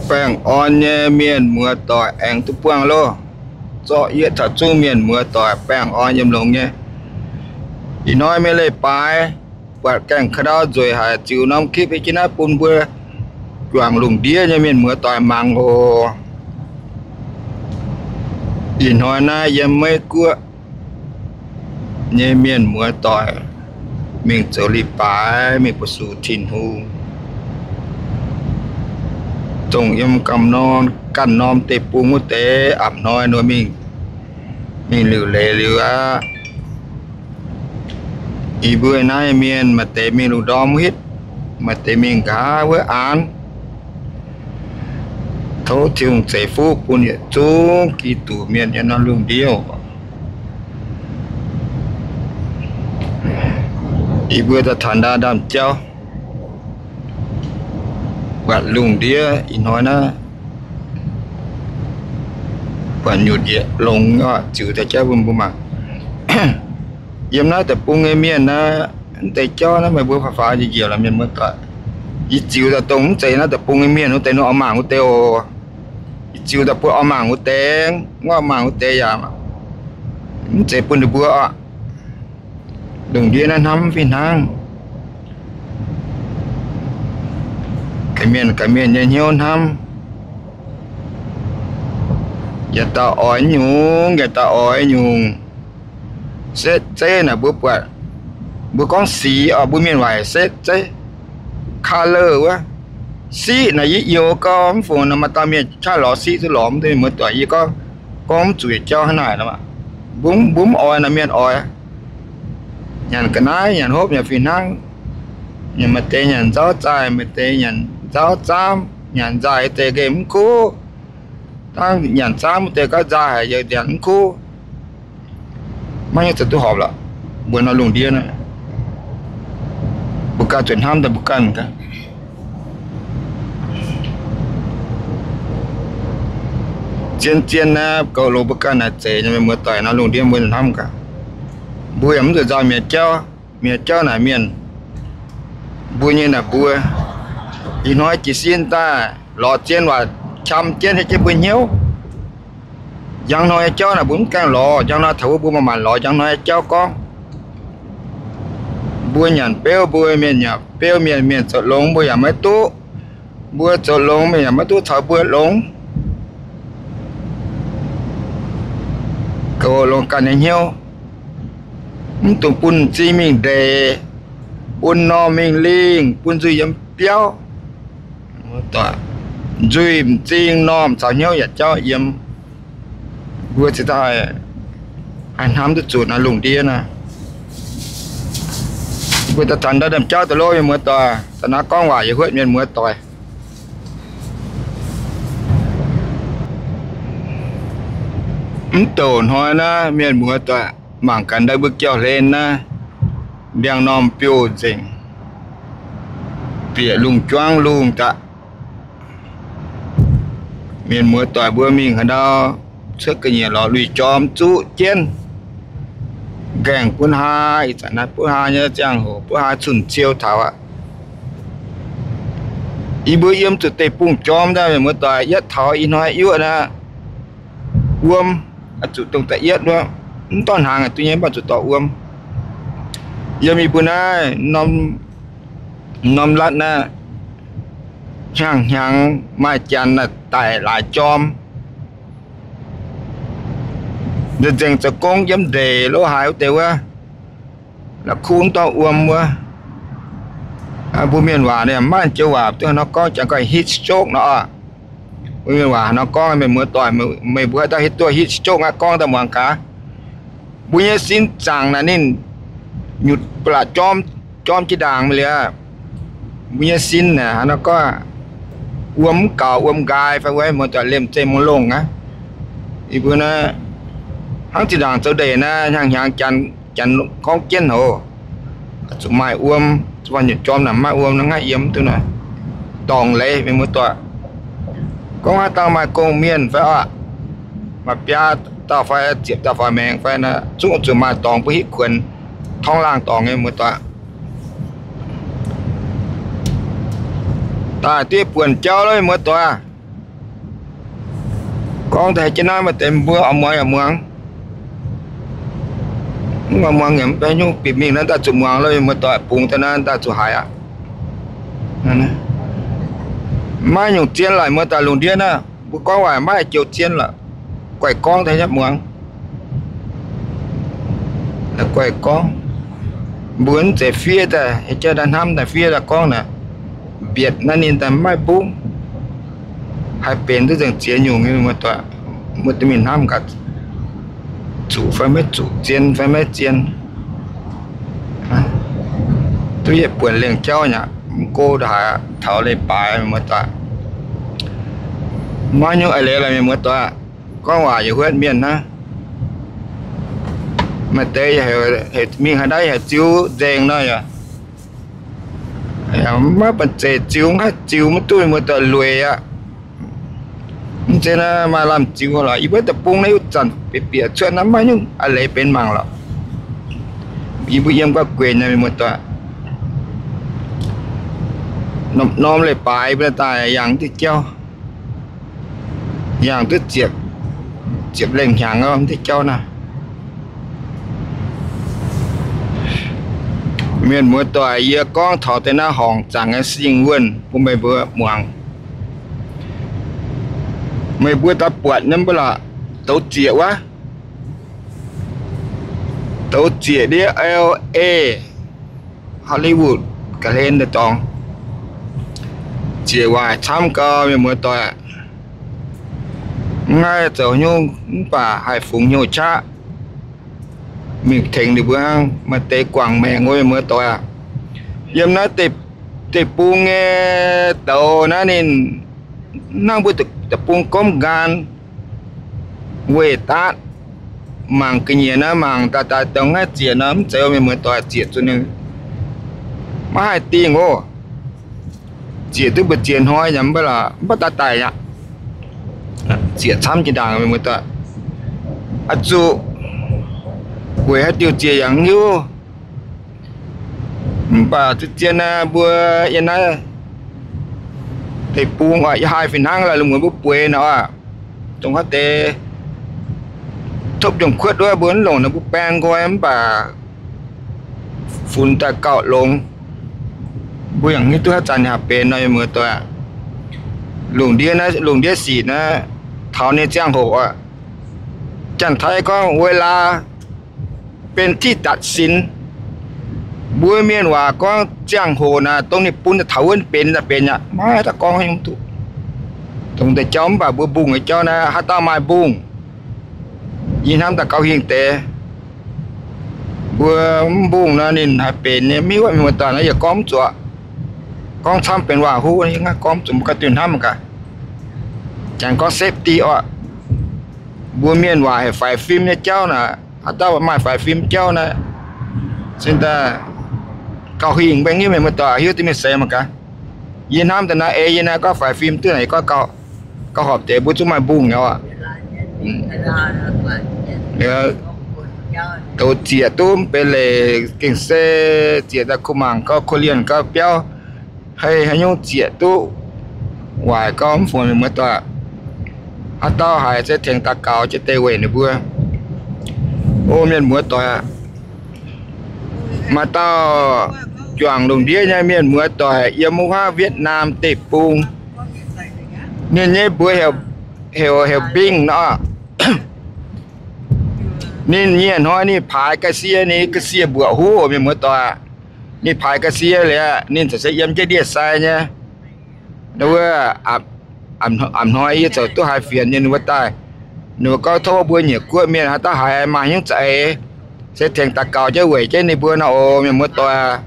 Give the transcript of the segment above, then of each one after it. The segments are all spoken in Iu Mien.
Baengh orn nyei mienh muoz doic aengx duqv buangh loh. Zorqv yietv taux zungv mienh muoz doic baengh orn yiem longx nyei. Ih hnoi mienh leiz-baaix buatc gaengh ka'ndau nzueic haic, ziux norm คลิป hietv jienv naaiv bun mbuo juangc lungh ndiev nyei mienh muoz doic mangc oc. Ih hnoi naaiv yiem Meiv Guoqv nyei mienh muoz doic mingh zoux leiz-baaix, mingh bu sux Tin-Hungh, dongh yiem ganh norm, ganh norm deic-bung wuov deix, apc hnoi nor mingh, mingh liuc leiz liuz aqv. Yie mbuo naaiv mienh maaih deix mingh lungh ndorm hitv, maaih deix mingh nqa'haav wuov aanx. Tov Tin-Hungh ceix fuqv bun yietc zungv Giduc mienh yiem norm lungh ndiev. Yie mbuo daaih taux ndau ndaamv-jauv, buatc lungh ndiev ih hnoi naaiv, buatc nyutc yietc longx, ziux daaih jauv bun mbuo mangc. Yiem naaiv deic-bung nyei mienh naaiv, mv deix jauv naaiv meih mbuo faaux faaux njiec njiec lorqc mienh muoz doic. Yie ziux daaih dongh mv zeiz naaiv deic-bung nyei mienh wuov deix nor oix mangc wuov deix oc. Yie ziux daaih bun oix mangc wuov deix, mv oix mangc wuov deix yaac mv zeiz bun ninh mbuo oc. Lungh ndiev naaiv hnamv fih hnangv. Ga'mienh ga'mienh nyei hnyouv hnamv, yietc dauh oix nyungc, yietc dauh oix nyungc. Setv zeiv naaic mbuo buatc, mbuo gorngv sic oc, mbuo mienh waac setv zeiv, color wuov. Siqv naaic yie youx gau mv fungc naaic maaih dauh mienh qaqv lorz siqv duqv lorz mv duqv, muoz-doic yie gorngv, gorngv mv zuqc yietc jauv hnangv naaic nor, mbuo mv oix naaic mienh oix. Nyanc ga'naaiv nyanc hopv nyanc fih hnangv. Nyanc maaih deix nyanc nzauv zaaih, maaih deix nyanc nzauv zaamv, nyanc nzaaih deix nqemh mv kuv. Dangh nyanc zaamv wuov deix gauh nzaaih haic, yaac nyanc mv kuv. Maiv hiuv duqv horpc lorqc. Mbuo nor lungh ndiev naaiv, mbuo ganh zuqc hnamv daaih mbuo ganh gaax. Zien-zien naaiv goux longx mbuo ganh naaic zeiz nyei, muoz-doic, nor lungh ndiev mbuo hnamv gaax. Mbuo yaac mv zuqc nzauh mi'aqv jauv. Mi'aqv jauv naaic mienh, mbuo nyei naaic mbuo, ih hnoi jiez sin daaih lorz zien waac qam jienv hietv jienv mbuo hnyouv. Njang hnoi nyei jauv naaic mbuo mv gaengh lorz, njang hnoi taux wuov mbuo maaih maanc lorz njang hnoi nyei jauv gorngv. Mbuo nyanc beuv mbuo mienh, nyanc beuv mienh, mienh zoux longx mbuo yaac maiv duqv. Mbuo zoux longx mienh yaac maiv duqv caux mbuo longx. Goux longx ganh nyei hnyouv, mv dungx bun m'zing mingh ndeic, bun normh mingh lingh, bun nzuih yiem biauv. Nzuih, m'zing, normh caux hnyouv yaac jauv yiem. Mbuo cingx daaih haih hnamv duqv zuqc naaiv lungh ndiev naaiv. Mbuo daaih taux ndau ndaamv-jauv daaih lov, mienh muoz-doic, daaih naaiv gorngv waac yaac huotv, mienh muoz-doic. Mv douc hnoi naaiv mienh muoz-doic mangc gaax ndau mbuo jauv-hlen naaiv, ndiangx-normh biouv nzengc, bieqc lungh juangv lungh daaih. Mienh muoz-doic mbuo mingh haaix ndau cuotv ga'nyiec lorz lui-jorm zuqv jienv, nqaengh buov haa, ih zanc naaiv buov haa nyei ziangh hoc, buov haa cun-ciou taux aqv. Yie mbuo yiem zuqc deic-bung-jorm daaih, mienh muoz-doic, yietv taux ih hnoi yuoqv naaiv, wuom, zuqc dongh da'yietv wuov, mv dorh hnaangx duqv nyei, mv baac zuqc dorh wuom. Yiem yie mbuo naaiv norm latv naaiv, hnyangx-hnyangx maaih janx naaic daic laaix jorm. Nzengc zoux gong yiem ndeic lov haaix wuov deix wuov, la'kuqv mv dorh wuom wuov. Mbuo mienh waac maaih joux waac duqv haaix nor gorngv, janx gorngv heat stroke nor. Mbuo mienh waac haaix nor gorngv, mienh muoz-doic, meih mbuo haaix dauh hiuv duqv heat stroke aqv, gorngv daaih muangx gaax. Mbuo nyei sin zaangc naaic ninh nyutc ba'laqc jorm, jorm jiex ndaangc liuz, mbuo nyei sin naaic haaix nor gorngv, wuom mv gaux, wuom nqaai fai wuov, muoz-doic, liemh zeih mv longh aqv. Yie mbuo naaiv hnangv zinh ndaangc zoux ndeic naaiv, hnyangx-hnyangx janx, janx gorngv jienv hoc, zuqc maaih wuom, zuqc nyutc jorm naaic maaih wuom nor, ngaih yiem duqv naaic, dorngc leiz, mienh muoz-doic. Gorngv haaix dauh maaih gong-mienh fai oc, maaih biaa dauh fai ziepc dauh faaux maengx fai naaic, zungv zuqc maaih dorngx, mbuo hitv kuonx torngv laangh dorngx nyei, muoz-doic. Daaih duqv buonc jauv lov, mienh muoz-doic. Gorngv daaih jienv naaiv maaih deix mbuo oix muangx yaac muangx, mv oix muangx yaac mv baac nyungc bieqc mingh naaiv daaih zuqc muangx lo, mienh muoz-doic, bungx daaih naaiv daaih zuqc haiz aqv. Maiv nyungc zien laic muoz-doic lungh ndiev naaiv, mbuo gorngv waac maiv joux zien lorqc. Guaih gorngv daaih nyei muangx, guaih gorngv. Mbuo mv zeiz fiev daaih, jauv daaih hnamv daaih fiev daaih gorngv naaic, mbietc naaiv ninh daaih maiv mbungv. Haih benx duqv nzengc ziex nyungc nyei, mienh muoz-doic, mbuo duqv mingh hnamv gaax, zuqc fai maiv zuqc, zien fai maiv zien. Duqv yietc buonc lengh jauv nyei aqv, mv go ndongc haaix taux leiz-baaix, mienh muoz-doic. Maiv nyungc eix leiz lorqc, mienh muoz-doic. Gorngv waac yaac huotv mienh hnangv. Maaih deix mingh haaix ndau heuc ziux nzengc nor yaac maiv banh zeic ziux, mv haih ziux, maiv duqv, mienh muoz-doic, lueic aqv. Mv zeiz naaiv maaih lamh ziux lorqc. Yie mbuo deic-bung naaiv yiuh zanc bieqc bieqc cuotv naaiv maiv nyungc eix leiz benx mangc lorqc. Yie mbuo yiem gauh gueic nyei, mienh muoz-doic. Norm-norm leiz-baaix mbuo daaih yangh diuh jauv, yangh duqv ziepc, ziepc lengh hnyangx mv diuh jauv naaiv. Mienh muoz-doic, yie gorngv taux deix naaiv horngc zaangc nyei singx wuonh bun meih mbuo muangx. Meih mbuo daaih buatc nyei mv baac lorqc, douz zieqc wuov, douz zieqc ndiev L A, Hollywood ga'hlen deix dorngx, zieqc waaic camv gau, mienh muoz-doic. Mv haih zoux haaix nyungc mv baac haih fungx hnyouv qaqv mingh tengx ninh mbuo hnangv. Maaih deix guangc maengc wuov, mienh muoz-doic aac. Yiem naaiv deic-bung nyei douz naaiv ninh hnangv mbuo deic-bung gomv nqaan weih daatv, mangc ga'nyiec naaiv, mangc daaih daaih dongh naaiv zieqc nor, mv zeiz, mienh muoz-doic, zieqc zuqc ninh maiv haih dingh oc. Zieqc duqv mbu'ziex hnoi yaac mv baac lorqc, mv baac daaih daic aqv. Zieqc camv jiex ndaangc, mienh muoz-doic. Oix zuqc weic haaix diuc zieqc yaac mv hiuv. Mv baac zien-zien naaiv mbuo yiem naaiv deic-bung oc, yie haih fih hnangv la'mueiz mbuo bueix nor, dongh haaix deix topv njongc kuotv wuov mbuo mv longc nor mbuo baeng nqoi mv baac funx daaih gauh longx. Mbuo yaac mv hiuv duqv haaix zanc ninh haih benx nor, mienh muoz-doic. Lungh ndiev naaiv, lungh ndiev sic naaiv, taux ninh ziangh hoc oc. Janx-Taiv gorngv เวลาเป็นที่ตัดสิน. Mbuo mienh waac gorngv ziangh hoc naaic dongh ninh bun daaih taux wuov benx daaih benx aqv, maiv daaih gorngv haaix nyungc duqv. Dongh deix jauv mv baac mbuo mbungh nyei jauv naaiv haaix dauh maaih mbungh, yie hnamv daaih gauh hingh deix. Mbuo mv mbungh nor ninh haih benx nyei mv hiuv, mienh muoz-doic, naaiv yie gorngv mv zuqc. Gorngv camv benx waac-huv, yie gorngv mv zuqc, mbuo ganh duqv hnamv gaax. Janx gorngv safety oc. Mbuo mienh waac heuc faix fim nyei jauv naaic, haaix dauh maaih faix fim jauv naaiv, cingx daaih gauh hingh mbaengx nyei, mienh muoz-doic, hiuv duqv mingh seix mangc gaax. Yie hnamv daaih naaiv ei yie naaiv gorngv faix fim duqv naaic, yie gorngv gauh, gauh horpc deix mbuo zungv maaih mbungh nyei oc. Douz zieqc duqv mv benx leiz, gengh se zieqc daaih kuh mangc gauh, kuh lienh gauh biauv, hei haaix nyungc zieqc duqv waaic gauh mv fungx, mienh muoz-doic. Haaix dauh haiz se tengx daux gaux jienv deix weic ninh mbuo. O mienh muoz-doic, maaih dauh juangc lungh ndiev nyei mienh muoz-doic yiem wuov Vietnam deic-bung. Ninh nyei mbuox heuc, heuc, heuc Mbingh nor. Ninh nyieh hnoi ninh paaix ga'sie, ninh ga'sie mbuoqc huv, mienh muoz-doic. Ninh paaix ga'sie liuz, ninh ziouc se yiem jienv ndie sai nyei. Wuov, a'hnoi yie ziouc duqv haiz fienx nyei ninh mbuo daaih. Ninh mbuo gorngv tov mbuo nyiec guoqv mienh haaix dauh haiz maaih hnyouv za'eix, se tengx daux gaux jienv weic jienv ninh mbuo nor oc, mienh muoz-doic.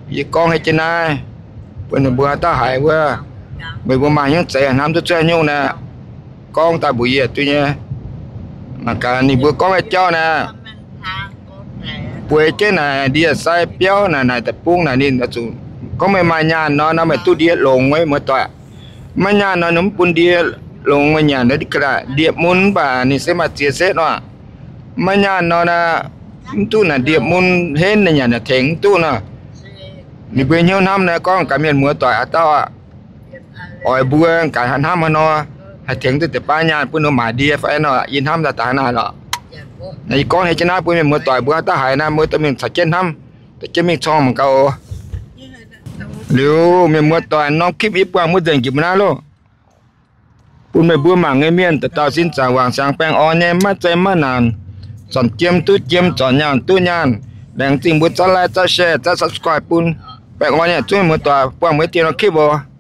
Yie gorngv haiz jienv naaiv bun ninh mbuo haaix dauh haiz wuov, meih mbuo maaih hnyouv za'eix hnamv duqv cuotv nyungc naaiv, gorngv daaih mbuox yie duqv nyei. Mangc gaax ninh mbuo gorngv nyei jauv naaiv, bueix jienv naaic ndie-sai biauv naaic, naaic deic-bung naaic ninh zuqc gorngv meih maaih nyaanh nor, nor meih duqv ndie longx, mienh muoz-doic. Maiv nyaanh nor ninh mv bun ndie longx, meih nyanc ndie mun mv baac ninh se maaih ziex setv nor. Maiv nyaanh nor naaic, mv duqv naaic ndie mun henv naaic nyanc naaic tengx mv duqv nor. Ninh mbuo hnyouv hnamv naaiv gorngv gaax mienh muoz-doic haaix dauh aqv, oix mbuo gaax hnamv haaix nor. Haih tengx duqv deix baav nyaanh bun ninh maaic ndie fai nor, yie hnamv daaih daaih naaiv lorqc. Naaiv yie gorngv hei jienv naaiv bun mienh muoz-doic mbuo haaix dauh haiz naaiv, mbuo dorh mingh caux jienv hnamv, dorh jienv mingh corng mangc gaax oc. Liuz mienh muoz-doic, norm คลิป yie buangh mbuo nzengc jiex mbuo naaiv loh. Bun meih mbuo mangc nyei mienh dauh dauh sin zaangc wangc siangx baengh orn nyei, maiv zeiz maiv naanc. Zornc jiem duqv jiem, zornc nyaanh duqv nyaanh. Laengz zingh mbuo zaav like, zaav share, zaav subscribe bun. Baengh orn nyei zungv mienh muoz-doic, buangh mbuo dieh norm คลิป oc.